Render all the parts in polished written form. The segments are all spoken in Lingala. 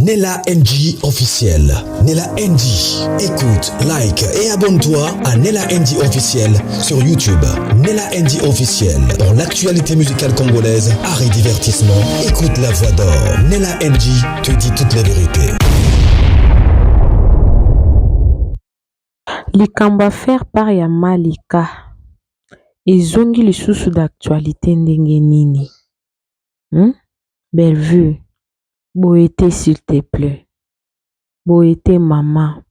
Nella NG officiel. Nella NG. Écoute, like et abonne-toi à Nella NG officiel sur YouTube. Nella NG officiel. Pour l'actualité musicale congolaise, art et divertissement, écoute la voix d'or. Nella NG te dit toutes les vérités. Likambo ya faire part ya Malika ezongi lisusu d'actualité ndenge nini? Hum? Bellevue boye te s'il te plaît boye te mama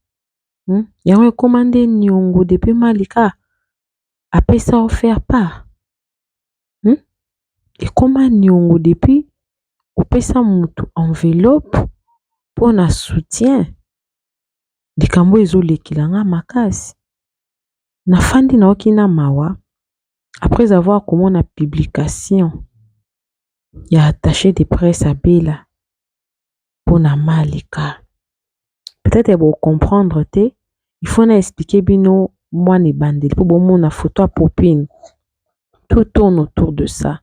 hum? Yango ekoma nde niongo depuis Malika apesa yo faire part hum? Ekoma niongo depuis opesa mutu enveloppe mpona soutien likambo oyo ezolekela nga makasi nafandi nayoki na mawa après avoir komona publication ya attaché de presse abela mpona Malika peut-être bocomprendre te il faut na expliquer bino mwana ebandeli mpo bomona photo ya Popine tout tourne autour de ça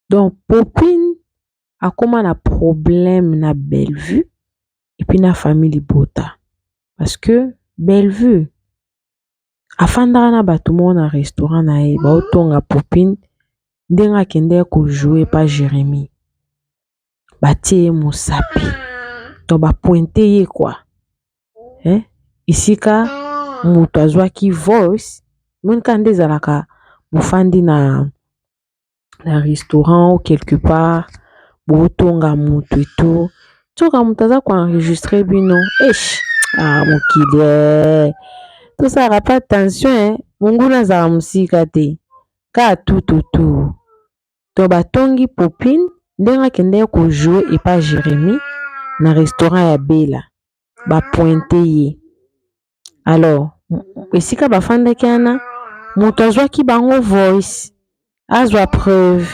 donc Popine akoma na problème na Bellevue et puis na famille libota parce que Bellevue afandaka na bato moko na restaurant na ye baotonga Popine ndenge akendeki kojouer pa Jérémie batie ye mosapi to bapointe ye quoi eh? Esika moto azwaki voice moni kaka nde ezalaka bofandi na restaurant ou quelque part botonga moto eto soka moto aza koenregistrer bino esh ah, mokili eh. Tosalaka pa attention eh. Monguna azalaka mosika te kaka tututu to batongi Popine ndenge akendeki kojouer epa Jérémie na restaurant ya Bella bapointe ye alors esika bafandaki wana moto azwaki bango voice azwa preuve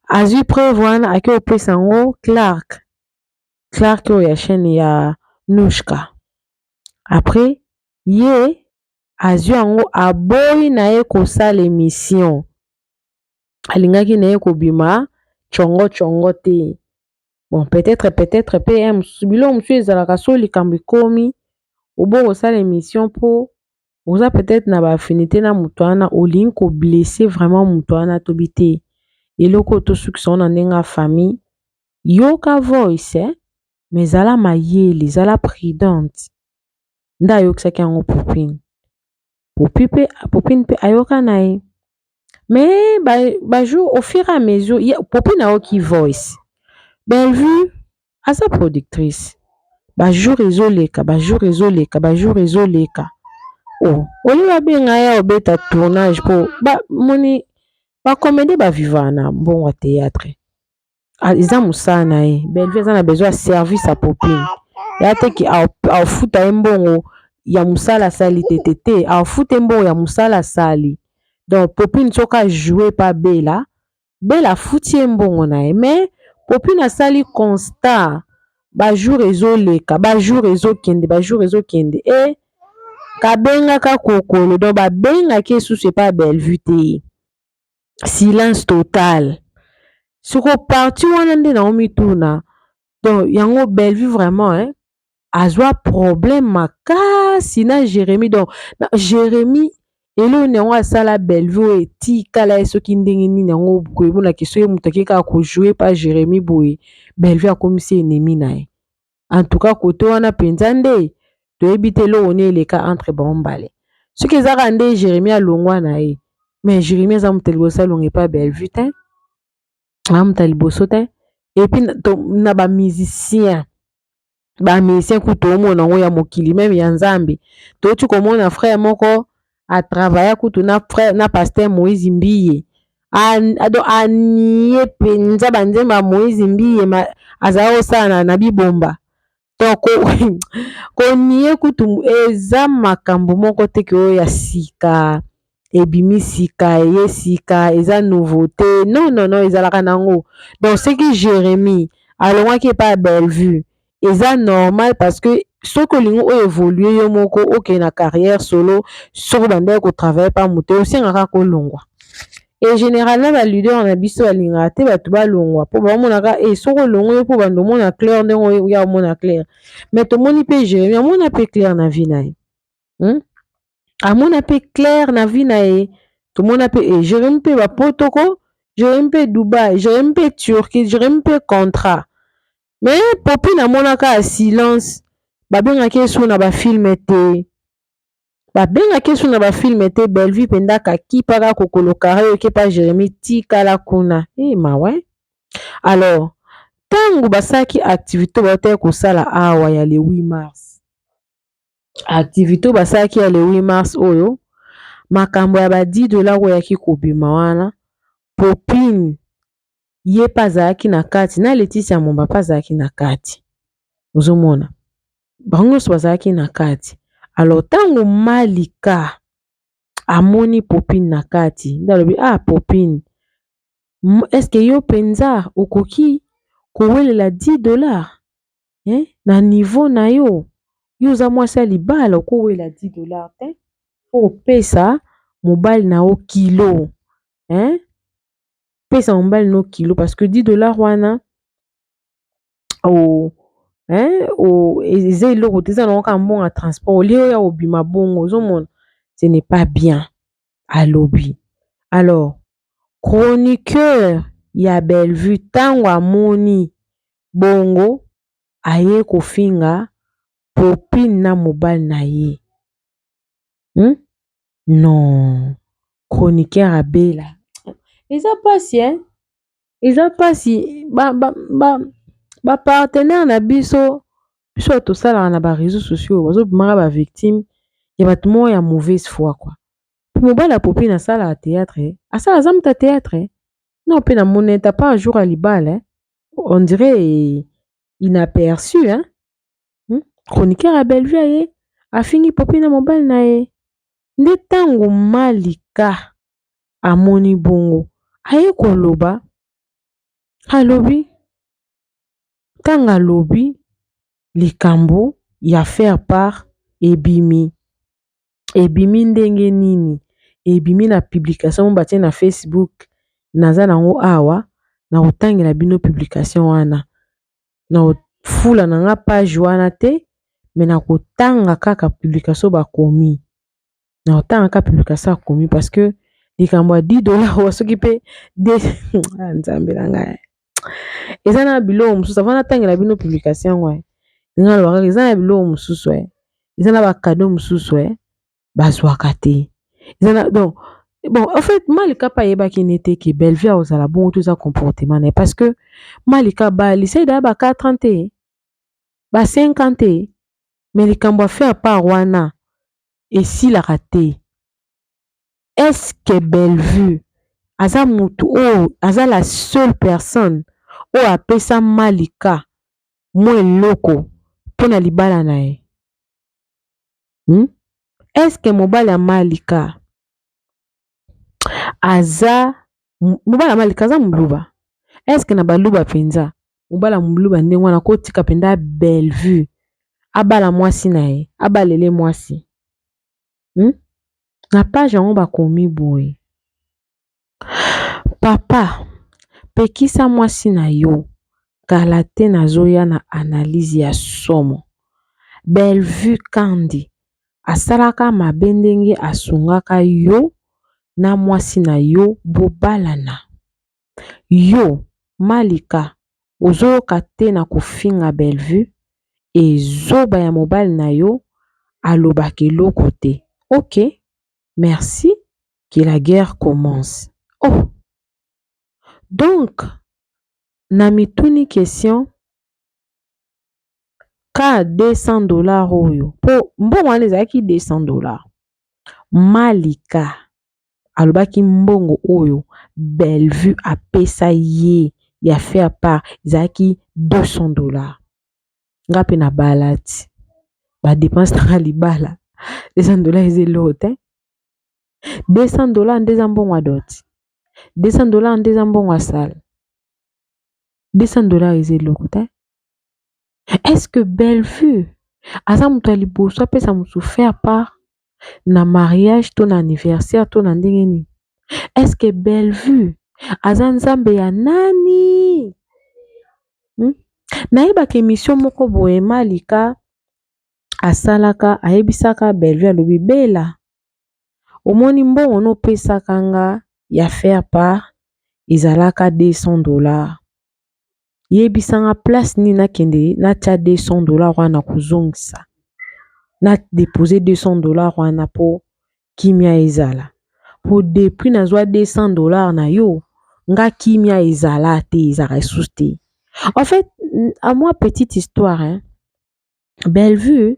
azwi preuve wana ake kopesa yango Clark Clark oyo ya chaîne ya Nouchka après ye azwi yango aboyi na ye kosala émission alingaki na ye kobima tshongo tshongo te bon peut-être pe ye mosusu biloko mosusu ezalaka so likambo ekomi oboyi kosala émission mpo oza peut-être na baaffinité na moto wana olingi koblesser vraiment moto wana tobi te eloko oyo tosukisa ngo na ndenge ya famille yoka voice eh? Mais zala mayele zala prudente nde ayokisaki yango Popine Popine mpe ayoka na ye mais bajour au fur et à mesure Popine ayoki voice Bellevue aza productrice bajour ezoleka bajour ezoleka bajour ezoleka oh olie babenga ye obeta tournage mpo bamoni bacomédie bavivaka na mbongo ya théâtre eza mosala na ye. Bellevue aza na besoin ya service ya Popine ya te ke afuta ye mbongo ya mosala asali te te te afuta ye mbongo ya mosala asali donc Popine soki ajoue pa Bella Bella afuti ye mbongo na ye mais Popine asali constat bajour ezoleka bajour ezokende bajour ezokende e kabengaka kokolo donc babengaki lisusu epa Bellevue te silence total siko parti wana nde naomituna donc yango Bellevue vraiment hein, azwa problème makasi na Jérémie donc na Jérémie eloko nini yango asala Bellevue oyo etikala ye soki ndenge nini yango koyemonaki soki moto ake kaka kojouer pa Jérémie boye Bellevue akomisi ennemi na ye en tout cas kote wana mpenza nde toyebi te eloko nini eleka entre bango mibale soki eza kaka nde Jérémie alongwa na ye mais Jérémie aza moto ya liboso alonga epa Bellevue te aza moto ya liboso te et puis na bamusicien bamusicien kutu omona yango ya mokili même ya nzambe touti komona frère moko atravailla kutu na frère na pasteur Moïse Mbiye anie mpenza banzembo ya Moïse Mbiye azala kosala na bibomba donc konie kutu eza makambo moko te ke oyo ya sika ebimi sika eye sika eza nouveauté non non non ezalaka nango donc soki Jérémie alongwaki epai ya Bellevue eza normal parce que soki olingi oyo évolue yo moko okende na carrière solo soki obandaki kotravailler pa moto osengaka kolongwa. Et généralement ba leader na biso balingaka te bato balongwa, mpo baomonaka e soki olongwe yo mpo bando omona clair ndenge oya omona clair. Mais tomoni mpe Jérémi amona mpe clair na vie na ye, Amona mpe clair na vie na ye. Tomona mpe e Jérémi mpe bapotoko, Jérémi mpe Dubai, Jérémi mpe Turquie, Jérémi mpe contrat. Mais Popi namonaka ya silence, babengaki ye su na bafilm te, babengaki ye su na bafilm te. Bellevue mpenza kakipaka kokolo kare oyo ekepa Jérémi tikala kuna e mawa. Alors ntango basalaki activité bautaki kosala awa ya le 8 mars, activité oyo basalaki ya le 8 mars oyo, makambo ya ba 10 $ oyo eyaki kobima wana, Popine ye mpe azalaki na kati, na Leticia Momba mpe azalaki na kati. Ozomona bango nyonso bazalaki na kati. Alors ntango Malika amoni Popine na kati, nde alobi: "Ah Popine, est-ce yo mpenza okoki kowelela 10 $, eh? Na niveau na yo, yo oza mwasi ya libala, okowela 10 $ te. Po opesa mobali na yo kilo, hein? Pesa mobali na yo kilo, parce que 10 $ wana o, hein, o, eza eloko te, eza nango kaka mbongo ya transport olie oya kobima bongo. Ozomona, ce n'est pas bien." Alobi. Alors chroniqueur ya Bellevue, ntango amoni bongo, aye kofinga Popine na mobali na ye, Non, chroniqueur abela, eza mpasi, eh? Eza mpasi. Bapartenaire na biso, biso oyo tosalaka na baréseaux sociaux, bazobimaka bavictime ya bato moko ya mauvaise foi, quoi. Mobali ya Popine asalaka théâtre, asala, aza moto ya théâtre. Non, mpe namoni ete pas jour ya libala, on dirait inaperçu, hein? Chroniqueur ya Bellevue aye afingi Popine na mobali na ye. Nde ntango Malika amoni bongo, aye koloba. Alobi, ntango alobi likambo ya faire part ebimi, ebimi ndenge nini? Ebimi na publication mo batie na Facebook. Naza nango awa na kotangela bino publication wana. Na kofula na nga page wana te, me na kotanga kaka publication bakomi, na kotanga kaka publication akomi, parce que likambo ya 10 $ oyo soki mpe Nzambe na ngai, eza na biloko mosusu. Avant natangela bino publication yango, ndenge nalobaka kaka, eza na biloko mosusu, eza na bacadeau mosusu bazwaka te. Eza na donc bon, en fait Malika mpe ayebaki nete ke Bellevue akozala bongo to eza comportement na ye, parce que Malika balisa eda ba 4 ans te, ba 5 ans te, mais likambo ya faire part wana esilaka te. Est-ce Bellevue aza mutu oyo aza la seule personne oyo apesa Malika mwa eloko mpona libala na ye, Est-ce mobali ya Malika aza, mobali ya Malika aza moluba? Est-ce na baluba mpenza, mobali ya moluba ndenge wana kotika mpenza Bellevue abala mwasi na ye, abalele mwasi, Na page yango bakomi boye: "Papa, pekisa mwasi na yo, kala te nazoya na analyse ya somo. Bellevue Kandi asalaka mabe ndenge asungaka yo na mwasi na yo bobalana. Yo Malika ozoyoka te na kofinga Bellevue, ezoba ya mobali na yo alobaka eloko te. Ok, merci, que la guerre commence." Oh, donc na mituni question ka 200 $ oyo, mpo mbongo wana ezalaki 200 $. Malika alobaki mbongo oyo Bellevue apesa ye ya faire part ezalaki 200 $. Nga mpe na bala ti badépenses nanga libala, 200 $ eza eloko te. 200 $ nde eza mbongo ya dot, 200 $ nde eza mbongo ya salle, 200 $ eza eloko te. Est-ce que Bellevue aza moto ya liboso apesa mosu faire part na mariage to na anniversaire to na ndenge nini? Est-ce que Bellevue aza nzambe ya nani? Nayebaka émission moko boye Malika asalaka, ayebisaka Bellevue, alobi Bella, omoni mbongo no opesaka nga ya faire part ezalaka 200 $. Yebisanga place nini nakende natia 200 $ wana, kozongisa na dépose 200 $ wana mpo kimia ezala. Po depuis nazwa 200 $ na yo, nga kimia ezala te, ezalaka lisusu te. En fait, à moi, petite histoire, hein? Bellevue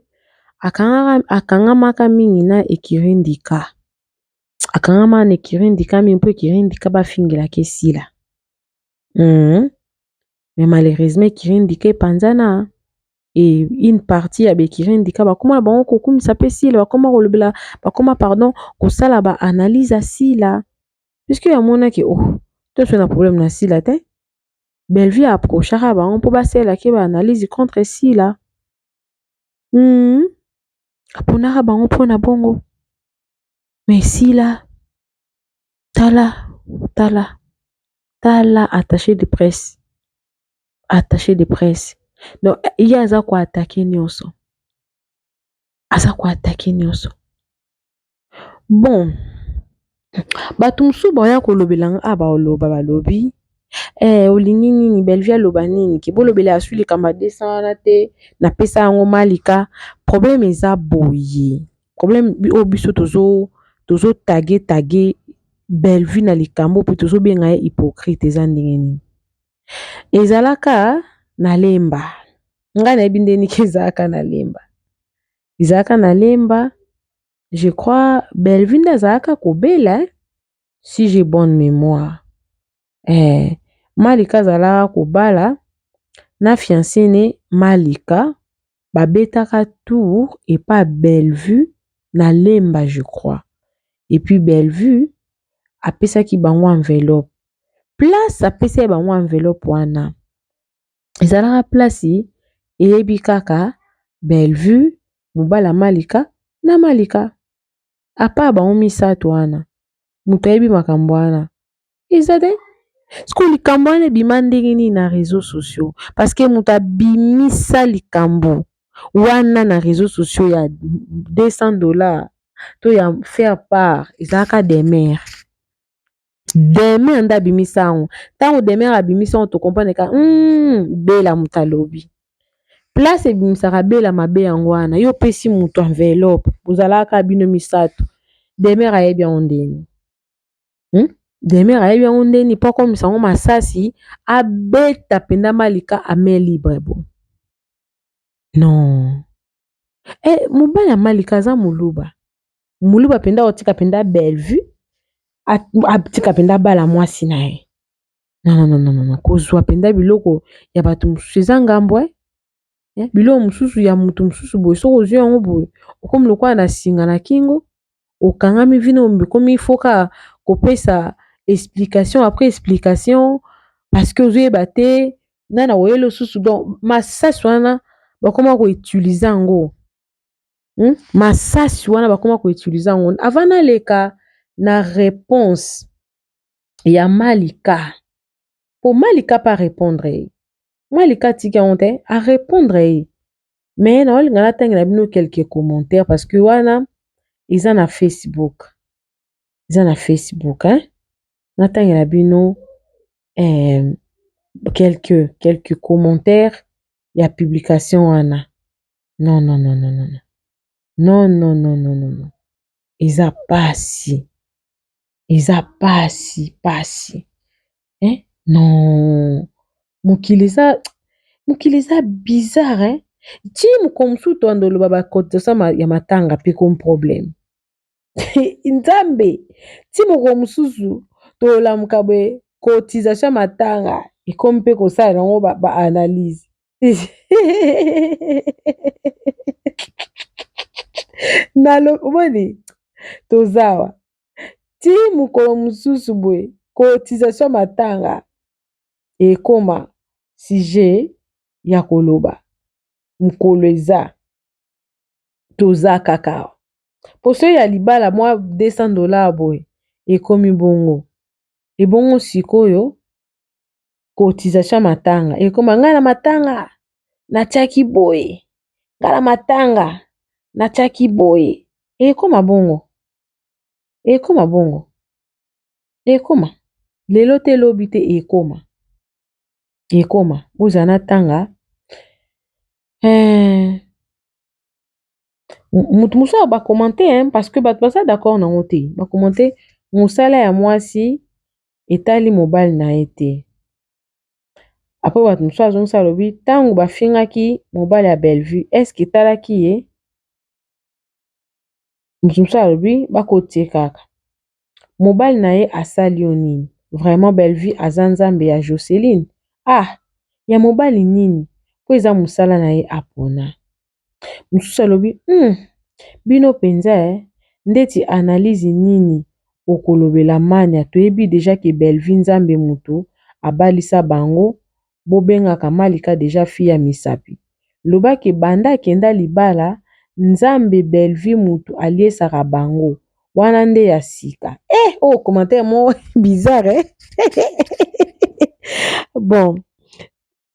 akangamaka mingi na écurie Ndika, akangamaka na écurie Ndika mingi mpo écurie Ndika bafingelaka esila. Mais malheureusement écurie Ndika epanzana et une partie ya baécurie Ndika bakóma na bango kokumisa mpe Sila, bakóma kolobela, bakóma, pardon, kosala baanalyse ya Sila, puisque yamonaki, oh, toso na problème na Sila te. Bellevue approchaka bango mpo basalelaki baanalyse contre Sila. Aponaka bango mpona bongo. Mais Sila, tala tala tala, attaché de presse, attaché de presse. Donc ye aza koattaquer nyonso, aza koattaquer nyonso. Bon, bato mosusu baya kolobela nga, baloba, balobi olingi nini Bellevue aloba nini, ke bolobela asu likambo ya 200 wana te, napesa yango Malika. Problème eza boye, problème oyo biso tozotaguer taguer Bellevue na likambo mpe tozobenga ye hypocrite, eza ndenge nini ezalaka na Lemba. Ngai nayebi ndenge nini ezalaka na Lemba, ezalaka na Lemba. Je crois Bellevue nde azalaka kobela, si j'ai bonne mémoire. Malika azalaka kobala na fiancé ne. Malika babetaka tour epa Bellevue na Lemba, je crois. Et puis Bellevue apesaki bango enveloppe. Place apesaki bango enveloppe wana ezalaka place eyebi kaka Bellevue, mobali ya Malika na Malika. À part bango misato wana, moto ayebi makambo wana eza te. Sikoyo likambo wana ebima ndenge nini na réseaux sociaux? Parce que moto abimisa likambo wana na réseaux sociaux ya 200 $ to ya faire part ezalaka Demer. Demer nde abimisa yango. Ntango Demer abimisa yango, tocomprendre ka Bela moto alobi. Place ebimisaka Bela mabe yango wana. Yo opesi moto enveloppe, bozalaka bino misato, Demer ayebi yango ndeni? Demer ayebi yango ndeni mpo akomisa yango masasi, abeta mpenza Malika à main libre? Bo non, mobali ya Malika aza moluba, moluba mpenza, otika mpenza Bellevue, atika mpenza bala mwasi na ye. Non, non, non, non, kozwa mpenza biloko ya bato mosusu eza ngambo. Biloko mosusu ya moto mosusu boye, soki ozwi yango boye, okomi lokola na singa na kingo, okangami vino, ekomi foka kopesa explication après explication, parce que ozoyeba te nani akoyela lisusu. Donc masasi wana bakoma koutiliser yango, Masasi wana bakoma koutiliser yango. Avant naleka na réponse ya Malika, po Malika mpe arépondre ye, Malika atiki yango te, arépondre ye. Mais naolinga natangela bino quelques commentaires, parce que wana eza na Facebook, eza na Facebook, hein? Natangela bino quelques commentaires ya publication wana. Non, non, non, non, non, non, non, non, non, non, non, eza pasi, eza pasi pasi, eh? Non, mokili eza, mokili eza bizarre, hein? Ti mokolo mosusu toanda oloba bacotisation ya matanga mpe comme problème. Nzambe, ti mokolo mosusu tolamuka boye, cotisation ya matanga ekomi mpe kosala yango baanalyse. Omoni, toza awa ti mokolo mosusu boye, cotisation ya matanga ekoma sujet ya koloba. Mokolo eza, toza kaka awa. Poso ya libala, mwa 200 $ boye. Ekomi bongo. Ebongo sikoyo cotisation ya matanga ekoma ngai na matanga natiaki boye, ngai na matanga natiaki boye. Ekoma bongo, ekoma bongo, ekoma lelo te lobi te, ekoma, ekoma bozala na tanga. Eh, moto mosusu bacommenter hein, parce que bato baza d'accord nango te. Bacommenter mosala ya mwasi etali mobali na ye te. Après bato mosusu azongisa, alobi ntango bafingaki mobali ya Bellevue, est-ce etalaki ye? Moto mosusu alobi bakotie kaka mobali na ye asali yo nini? Vraiment Bellevue aza nzambe ya Joseline? Ah, ya mobali nini po eza mosala na ye apona. Mosusu alobi bino mpenza ndeti analyse nini okolobela mania? Toyebi déjà ke Bellevue nzambe moto abalisa bango. Bobengaka Malika déjà fille ya misapi. Lobaki banda akenda libala, nzambe Bellevue moto aliesaka bango wana nde ya sika. Eh, oyo oh, commentaire moko bizarre eh? Bon,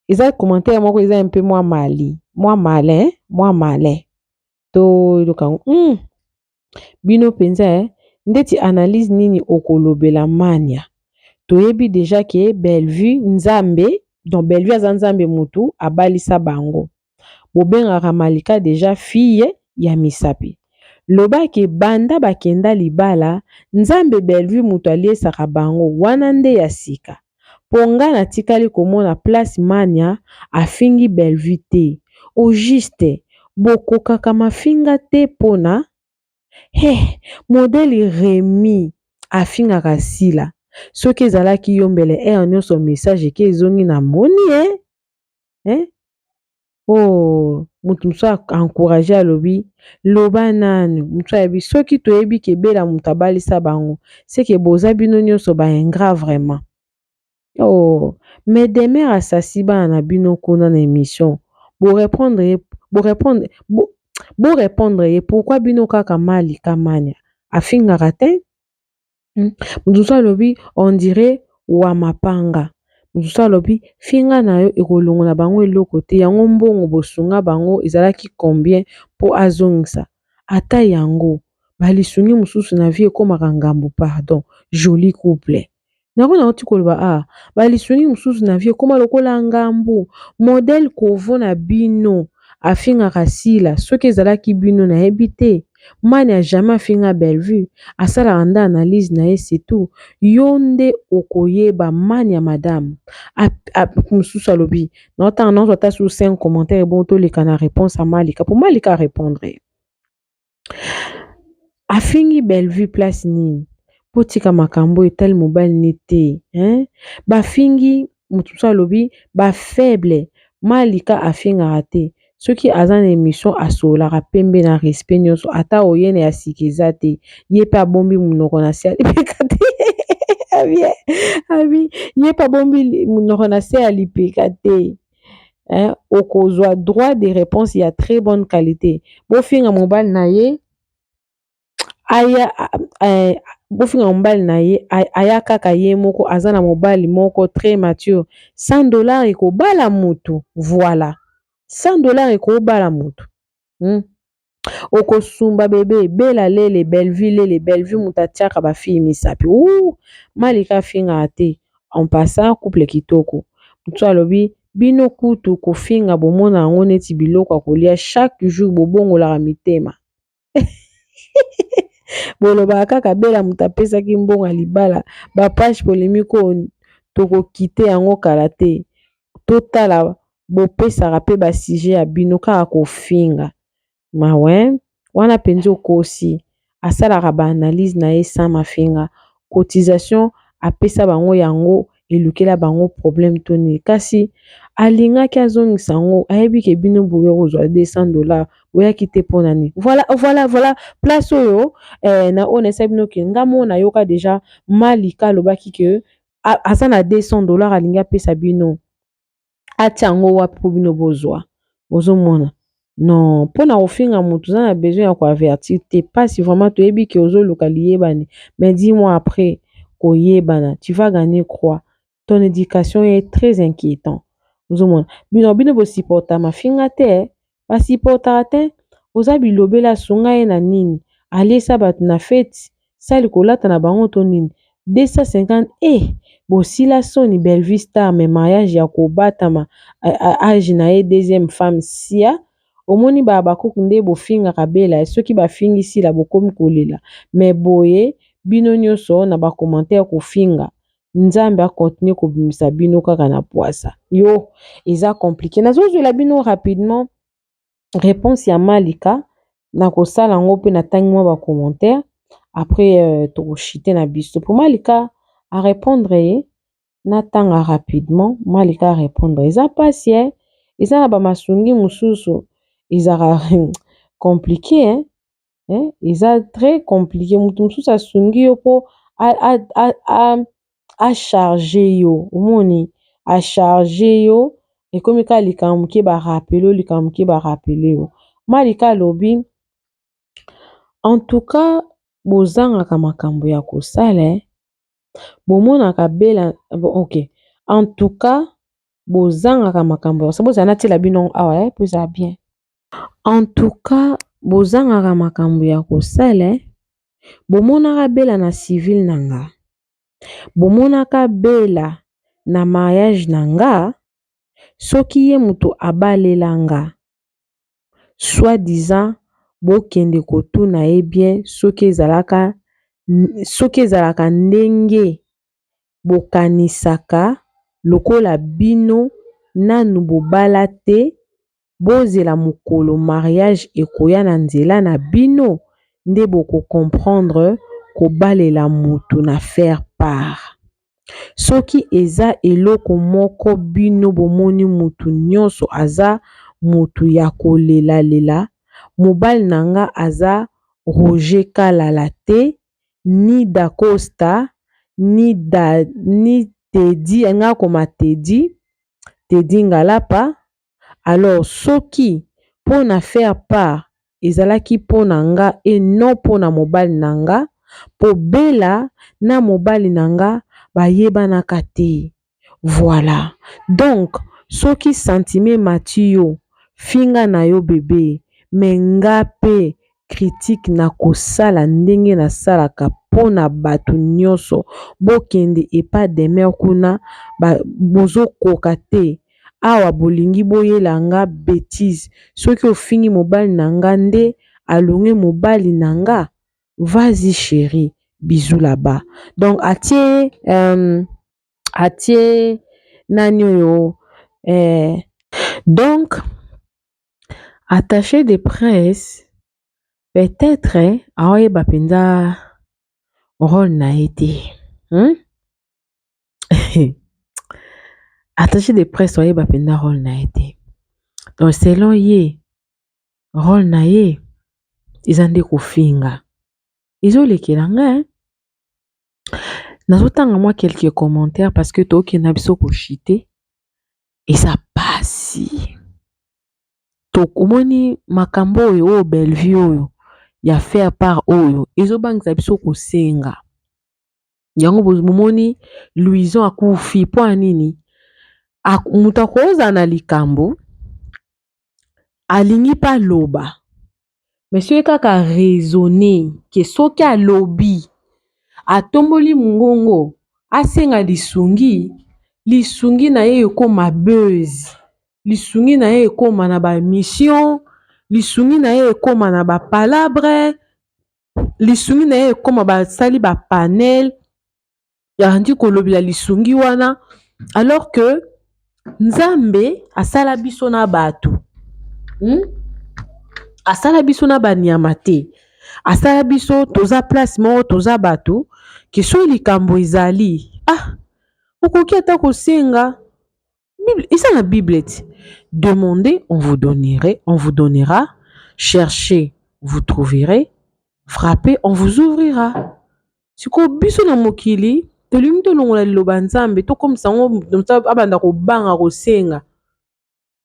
eza commentaire moko eza un peu mwa mali, mwa malin, mwa malin. Toyoka yango. Bino mpenza eh? Ndeti analyse nini okolobela mania? Toyebi déjà ke Bellevue nzambe, donc Bellevue aza nzambe motu abalisa bango. Bobengaka Malika déjà fille ya misapi. Lobaki banda bakenda libala, nzambe Bellevue moto aliesaka bango wana nde ya sika. Mpo nga natikali komona place mania afingi Bellevue te. Au juste bokokaka mafinga te mpona he modèle Remi afingaka Sila. Soki ezalaki yo mbele heure nyonso message eke ezongi na moni eh? Eh? Oh, moto mosusu encourage, alobi loba nanu. Mosusu ayebi soki toyebi ke Bela moto abalisa bango, seke boza bino nyonso baingrat vraiment. Oh, mais Demer asasi bana na bino kuna na émission, borépondre ye, borépondre, borépondre ye. Pourquoi bino kaka Malika? Mania afingaka te. Moto mosusu alobi on dirait wa mapanga. Mosusu alobi finga na yo ekolongola bango eloko te. Yango mbongo bosunga bango ezalaki combien mpo azongisa ata yango? Balisungi mosusu na vie ekomaka ngambo. Pardon, joli couple nango nauti koloba. Ah, balisungi mosusu na vie ekóma lokola ngambu. Modèle kovo na bino afingaka Sila, soki ezalaki bino nayebi te. Mani a jamais afinga Bellevue, asalaka nde analyse na ye, c'est tout. Yo nde okoyeba mani ya madame. Mosusu alobi naotanga nazwa ata sur 5 commentaire ebongo toleka na réponse ya Malika, po Malika arépondre. Afingi Bellevue place nini? Mpo tika makambo etali mobali ni te, hein? Bafingi moto mosusu alobi bafaible. Malika afingaka te. Soki aza na émission asololaka pembe na respect nyonso. Ata oyene ya sika eza te, ye mpe abombi monoko na se ya lipeka te. Abi ye mpe abombi monoko na se ya lipeka te, hein? Okozwa droit de réponse ya très bonne qualité. Bofinga mobali na ye aya, eh, bofinga mobali na ye aya kaka ye moko. Aza na mobali moko très mature. 100 $ ekobala mutu, voilà, 100 $ ekobala mutu. Okosumba bebe Bela lele Bellevue lele Bellevue moto atiaka bafille misapi. Malika afingaka te. En passant, couple kitoko. Motu alobi bino kutu kofinga bomona yango neti biloko ya kolia chaque jour, bobongolaka mitema. Bolobaka kaka Bela moto apesaki mbongo ya libala. Bapage polémique oyo tokokite yango kala te. Totala bopesaka mpe basujet ya bino kaka kofinga. Mawe wana mpenza okosi. Asalaka baanalyse na ye sans mafinga. Cotisation apesa bango yango elukela bango problème to nini? Kasi alingaki azongisa yango, ayebi ke bino boya kozwa 200 $ boyaki te mpona nini. Voilà, voilà, voilà place oyo na oyo nayesa bino ke nga moko nayoka déjà Malika alobaki ke aza na 200 $ alingi apesa bino, atia yango wapi mpo bino bozwa? Bozomona. Non pona kofinga mutu oza na besoin ya ko avertir te pasi vraiment toyebi ke ozoluka liyebani mais dis moi après koyebana tu vas gagner quoi ton education est très inquietant ozomona bino bino bo supporta mafinga te ba supportaka te oza bilobela sunga ye na nini aliesa bato na feti sali kolata na bango to nini 250 eh bosila soni Bellevue star mais mariage ya kobatama age na ye deuxième femme sia omoni ba habacuc nde bofingaka Bella soki bafingi Sila bokomi kolela mais boye bino nyoso na ba commentaire kofinga Nzambe a continuer kobimisa bino kaka na pwasa yo eza complique nazozwela bino rapidement Reponse ya Malika nakosala yango pe natangi mwa ba commentaire après euh, toko chute na biso po Malika a repondre ye natanga rapidement Malika a repondre eza pasi eh eza na ba masungi mosusu ezalaka complique hein eh eza très complique moto mosusu asungi yo po a, a, a, a a charge yo omoni a charge yo ekomi kaka likambo moke ba rappeler yo likambo moke ba rappeler yo Malika alobi en tout cas bozangaka makambo ya kosala eh bomonaka Bella ok en tout cas bozangaka makambo ya kosala bozala natiela bino awa eh po ezala bien en tout cas bozangaka makambo ya kosala eh bomonaka Bella na civil na nga Bomonaka Bella na mariage na nga soki ye mutu abalela nga soit disant bokende kotuna ye bien soki ezalaka soki ezalaka ndenge bokanisaka lokola bino nanu bobala te Bozela mukolo mariage ekoya na nzela na bino nde boko comprendre kobalela mutu na faire part. Soki eza eloko moko bino bomoni mutu nionso aza mutu ya kolela lela mobali na nga aza Roger kalala te ni dacosta ni da ni Teddy nga akoma Teddy Teddy ngalapa Alors soki pona faire part ezalaki pona nga et non pona mobali na nga po Bella na mobali na nga bayebanaka te voila donc soki sentiment emati yo finga na yo bebe mais nga pe critique nakosala ndenge nasalaka pona batu nioso bokende epa demeure kuna bozokoka te awa bolingi boyela nga betise soki ofingi mobali na nga nde alongue mobali na nga vas y cherie bisous là bas donc atie euh, atie nani oyo eh, donc attaché de presse peut-être aoyeba mpenza role na ye te hmm? Attache de presse oyeba mpenza role na ye te donc selon ye role na ye eza nde kofinga ezolekela nga hein? Nazotanga mwa quelques commentaires parce que tokenda biso kochite eza pasi tokomoni makambo oyo oyo Bellevue oyo ya faire part oyo ezobangisa biso kosenga Yango bomoni Louison akufi mpo ya nini? Moto akozala na likambo alingi mpe aloba mais soki kaka raisonne ke soki alobi atomboli mongongo asenga lisungi, lisungi na ye ekoma buzz, lisungi na ye ekoma na ba emission, lisungi na ye ekoma na ba palabre. Lisungi na ye ekoma basali ba panel abandi kolobela lisungi wana alors que nzambe asala biso na bato hmm? Asala biso na banyama te asala biso toza place moko toza bato ke soki likambo ezali ah okoki ata kosenga Bible eza na bible ti demandez on vous donnerait on vous donnera cherchez vous trouverez frappez on vous ouvrira sikoyo biso na mokili tolingi tolongola liloba nzambe tokomisa yango moto abanda kobanga kosenga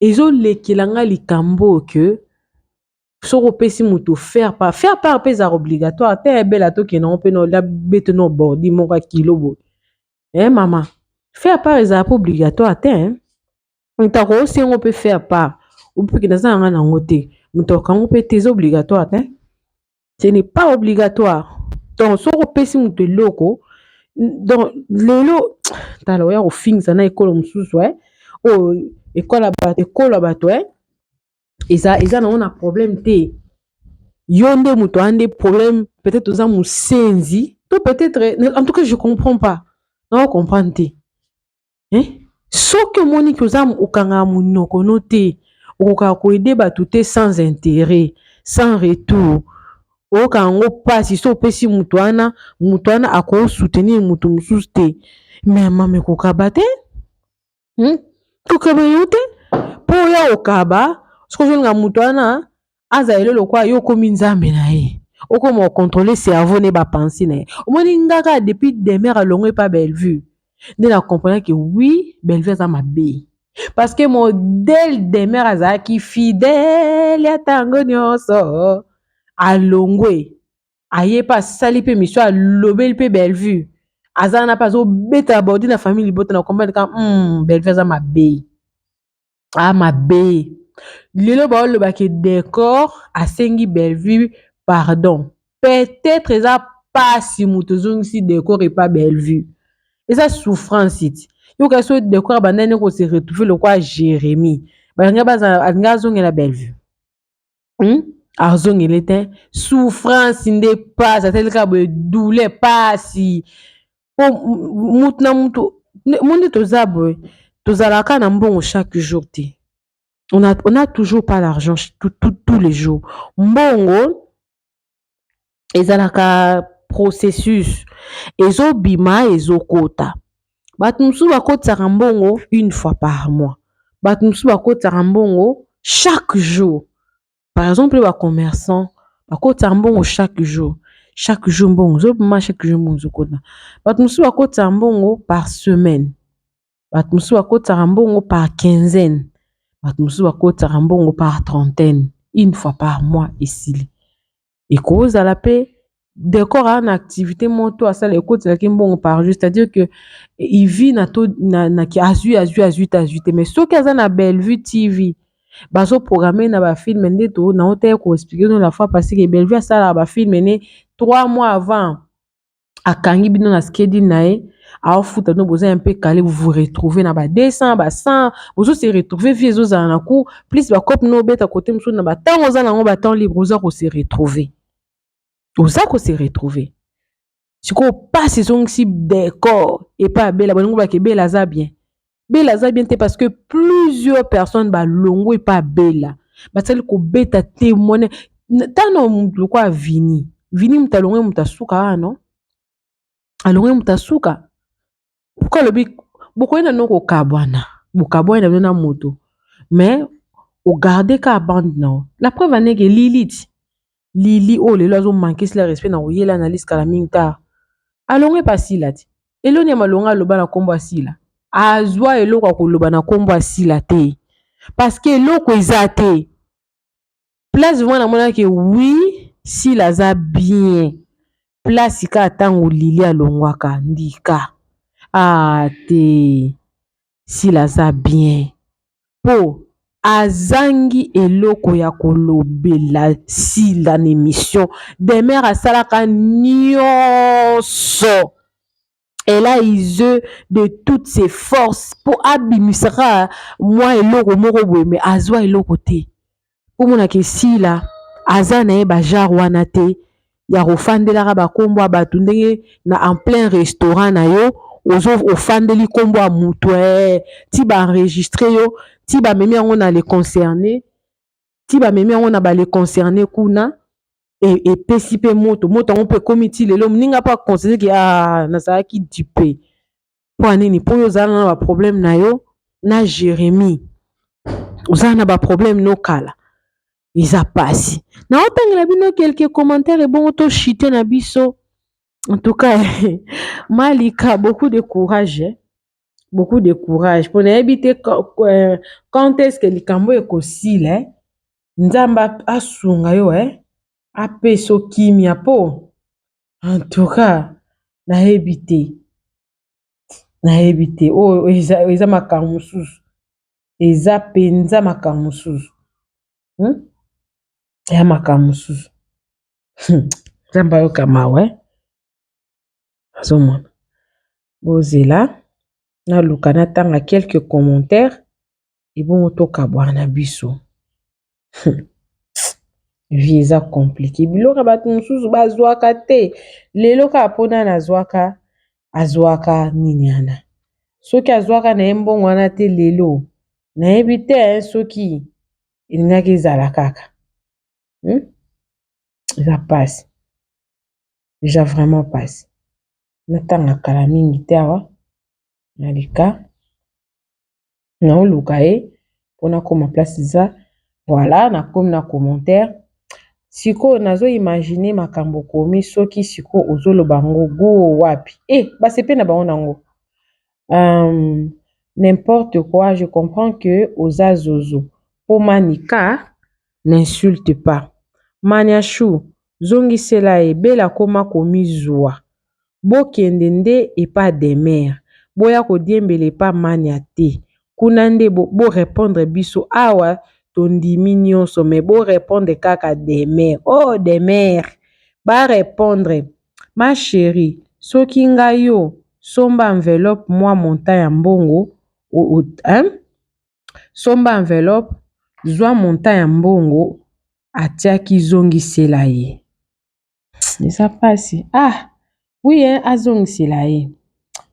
ezolekela nga likambo oyo ke. Soki opesi moto faire part, faire part mpe ezalaka obligatoire te. Ebela tokende yango mpe na bete no bordi moko ya kilo boye. Eh mama, faire part ezalaka mpe obligatoire te hein? Moto akosengo mpe faire part opeke naza na nga nango te, moto akango mpe te, eza obligatoire te, ce n'est pas obligatoire. Donc soki opesi moto eloko, donc lelo tala oya kofingisa na ekolo mosusu oyo ekolo ya bato eza nango na problème te. Yo nde moto wana nde problème, peut-être oza mosenzi to peut-être, en tout cas je comprends pas, nao comprendre te, eh? Soki omoni ke oza okangaka monoko no te, okokaka koaider bato te sans intérêt, sans retour, oyoka yango mpasi. So opesi moto wana, moto wana akosoutenir moto mosusu te. Mais mama, ekokaba te, Kokaba yo te mpo oya kokaba. Soki ozolinga moto wana azala lelo lokola yo, okomi nzambe na ye, okoma ocontrôler cerveau ne bapensées na ye. Omoni nga kaka depuis Demer alongwe epa Bellevue nde na comprendre ke oui, Bellevue aza mabe, parce que modèle Demer azalaki fidèle ya ntango nyonso, alongwe, aye mpe asali mpe mission, alobeli mpe Bellevue, aza wana mpe azobetela bordi na famille libota. Na comprendre ka Bellevue aza mabe, a mabe. Lelo baolobaki décor asengi Bellevue pardon, peut-être eza pasi moto ozongisi décor epa Bellevue, eza souffrance ti yoka. So décor abandani kose retrouver lokola Jérémie, balingi alingi azongela Bellevue, Azongele te, souffrance nde pasi, atali kaka boye, douleur, pasi po mutu na mutu mo nde toza boye, tozalaka na mbongo chaque jour te. On a toujours pas l'argent tous les jours. Mbongo ezalaka processus, ezobima, ezokota. Bato mosusu bakotisaka mbongo une fois par mois, bato mosusu bakotisaka mbongo chaque jour. Par exemple bacommerçant bakotisaka mbongo chaque jour, chaque jour mbongo ezobima, chaque jour mbongo ezokota. Bato mosusu bakotisaka mbongo par semaine, bato mosusu bakotisaka mbongo par quinzaine, bato mosusu bakotisaka mbongo par trentaine, une fois par mois esili. Ekozala mpe décor aa na activité moko to asala, ekotiselaki mbongo par jour, c'est-à-dire que il vit na to na azwi azwi azwi te, azwi te. Mais soki aza na Bellevue TV, bazoprogramme na bafilm nde to naotaya koexpliquer bino la fois passée ke Bellevue asalaka bafilm ne 3 mois avant, akangi bino na schedule na ye, aofuta bino, boza un peu calé, vous vous retrouvez na ba 200, ba 100, bozo se retrouver, vie ezozala na cours, plus bacope no obeta kote mosusu na batango oza nango, batemps libre, oza kose retrouver, oza kose retrouver. Sikoyo pasi ezongisi décor epai ya Bela. Bolingo bake Bela aza bien, Bela aza bien te, parce que plusieurs personnes balongwe epai ya Bela, basali kobeta témoigne ntano lokola Vini. Vini moto alongwe, moto asuka wana no alongwe, moto asuka. Pourquoi alobi bokoyi na no kokabwana, bokabwani na bino na moto, mais ogarde kaka bande na yo. La preuve aneke Lili ti Lili oyo lelo azomanquer sila respect na koyela analyse kala mingi ta alongwe epa Sila ti eloni ya malonga aloba na nkombo ya Sila, azwa eloko ya koloba na nkombo ya Sila te, parce que eloko eza te. Place vraiment namonaki oui, Sila aza bien place kaka ntango Lili alongwaka ndika ah te, Sila aza bien mpo azangi eloko ya kolobela Sila na émission. Demer asalaka nyonso, elle a usé de toutes ses forces mpo abimisaka mwa eloko moko boye, me azwa eloko te. Omonaka Esila aza na ye bagenre wana te ya kofandelaka bakombo ya bato ndenge na en plein restaurant na yo ozo ofandeli nkombo ya moto ti baenregistrer yo, ti bamemi yango na le concerné, ti bamemi yango na bale concerné kuna, epesi mpe moto moto yango mpe ekómi ti lelo moninga mpo aconsidérer ke ah, nazalaki dupe. Mpo ya nini? Mpo oyo ozala na baproblème na yo na Jérémie, ozala na baproblème no kala, eza pasi. Naotangela bino quelques commentaires ebongo toshite na biso. En tout cas Malika, beaucoup de courage, eh? Beaucoup de courage, mpo nayebi te quand est ce que likambo ekosila, eh? Nzambe asunga yo eh apesa yo kimia po en tout cas nayebi te nayebi te oyo eza, eza makambo mosusu eza mpenza makambo mosusu hmm? Eza makambo mosusu Nzambe ayoka mawa eh? Azomona bozela naluka natanga quelques commentaires ebongo tokabwana na biso. Vie eza compliqué biloko ya bato mosusu bazwaka te lelo kaka mpona nazwaka azwaka nini wana soki azwaka na ye mbongo wana te lelo nayebi te soki elingaki ezala kaka hmm? Eza pasi eza vraiment pasi natanga kala mingi te awa nalika naoluka ye mpona koma place eza voilà nakomi na commentaire sikoyo nazo imagine makambo okomi soki sikoyo ozoloba ngo go wapi e basepe na bango nango n'importe quoi. Je comprends que oza zozo po Manika n'insulte pas Maniachou zongisela ye bela akoma komizwa bokende nde epa Demeure boya kodiembela epa Mania te kuna nde bo répondre biso awa tondimi nyonso mais bo répondre kaka Demeure oh Demeure ba répondre ma chérie soki ngai yo somba enveloppe mwa montant ya mbongo hein? Somba enveloppe zwa montant ya mbongo atiaki zongisela ye eza pasi ah oui hein, azongisela ye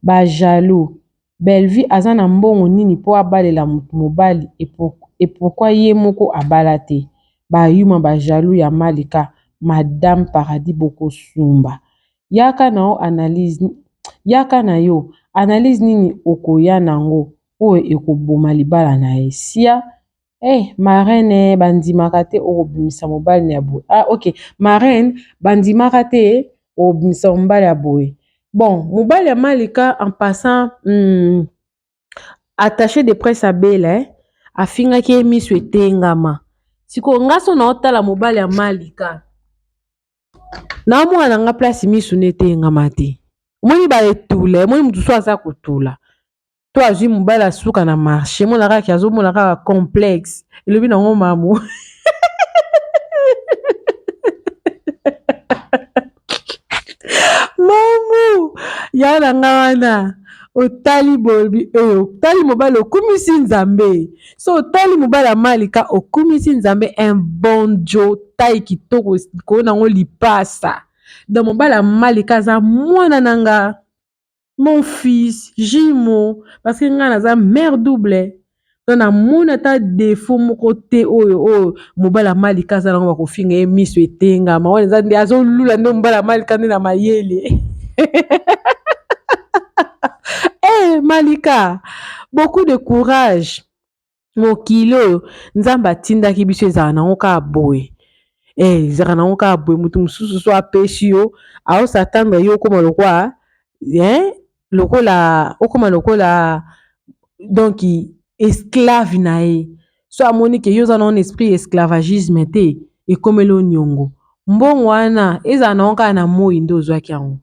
ba jaloux Bellevue aza na mbongo nini mpo abalela motu mobali et pourquoi ye moko abala te bayuma ba jaloux ya Malika Madame Paradis bokosumba yaka na yo analyse yaka na yo analyse nini okoya nango oyo ekoboma libala na ye sia eh marraine bandimaka te okobimisa mobali ya boye ah ok marraine bandimaka te okobimisa mobali ya boye bon mobali ya Malika en passant attaché de presse abela eh, afingaki ye miso etengama sikoyo nga so naotala mobali ya Malika naomona na nga place miso na etengama te omoni baetula omoni motu so aza kotula to azwi mobali asuka na marché mona kaka azomona kaka complexe elobi nango mamu mamu ya na nga wana otali bobi otali mobali okumisi Nzambe so otali mobali ya Malika okumisi Nzambe un bon jo tai kitoko likolo nango lipasa donc mobali ya Malika aza mwana na nga mon fils jumeau parce que ngai naza mère double donc namoni ata défaut moko te oyo oyo mobali ya Malika aza nango bakofinga ye miso etengama wana eza nde azolula nde mobali ya Malika nde na mayele eh Malika beaucoup de courage mokili oyo Nzambe atindaki biso ezala nango kaka boye ezalaka nango kaka boye motu mosusu so apesi yo aosatendre yo okóma lokwa lokola okóma lokola donc esclave na ye so amoni ke yo oza na esprit esclavagisme te ekomeli yo niongo mbongo wana ezala nango kaka na moi nde ozwaki yango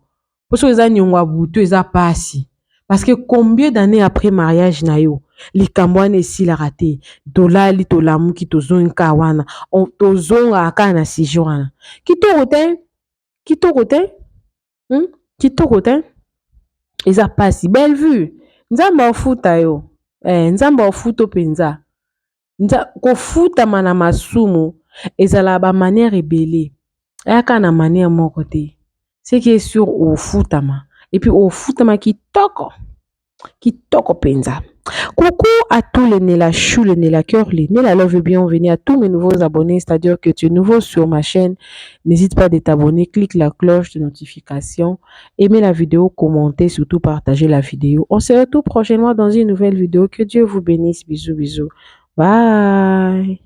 mpo soki eza niongo ya butu eza pasi parce que combien d'années après mariage na yo likambo wana esilaka te tolali tolamuki tozongi kaka wana tozongaka kaka na sujet wana kitoko te kitoko te kitoko te eza pasi Bellevue Nzambe afuta yo Nzambe afuta mpenza kofutama na masumu ezalaka ba manière ebele eyaka na manière moko te ce qui est sûr ofutama et puis ofutama kitoko kitoko mpenza. Coucou à tous les Nella Chou, les Nella Cœur, les Nella Love et bienvenue à tous mes nouveaux abonnés, c'est-à-dire que tu es nouveau sur ma chaîne, n'hésite pas de t'abonner, clique la cloche de notification, aimez la vidéo, commentez, surtout partagez la vidéo. On se retrouve prochainement dans une nouvelle vidéo. Que Dieu vous bénisse. Bisous, bisous. Bye.